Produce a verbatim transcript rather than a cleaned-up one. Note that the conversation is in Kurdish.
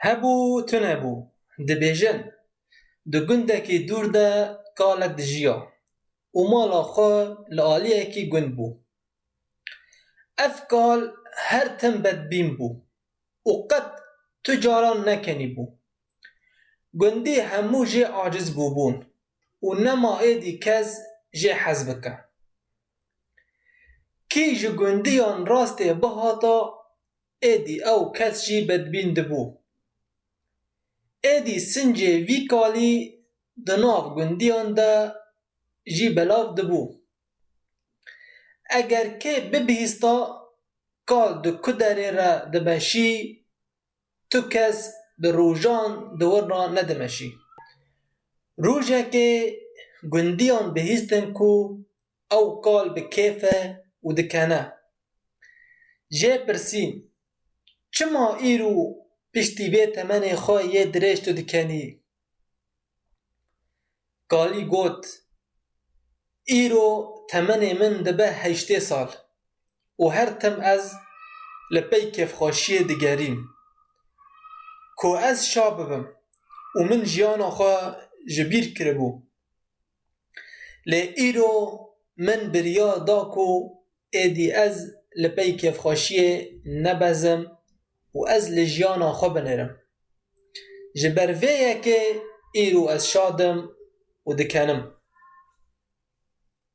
Hebû tune bû. Dibêjin, di gundekî dûr de kalek dijiya û mala xwe li aliyekî gund bû. Ev kal her tim bedbîn bû û qet tu caran nekenî bû. Gundî hemû jê aciz bûbûn û nema êdî kes jê hez bike. Kî ji gundiyan rastê bihata, êdî ew kes jî bedbîn dibû. Êdî sincê vî kalî di nav gundiyan de jî belav dibû. Eger kê bibihîsta kal di ku derê re dimeşî, tu kes di rojan di wir re nedimeşî. Rojekê gundiyan bihîstin ku ew kal bi kêf e û dikene. Jê pirsîn, çima îro piştî vê temenê xwe yê dirêj tu dikenî? Kalî got, îro temenê min dibe heştê sal û her tim ez li pey kêfxweşiyê digerîm. Ku ez şa bibim û min jiyana xwe ji bîr kiribû. Lê îro min biryar da ku êdî ez li pey kêfxweşiyê nebezim û ez li jiyana xwe binêrim. Ji ber vê yekê îro ez şad im û dikenim.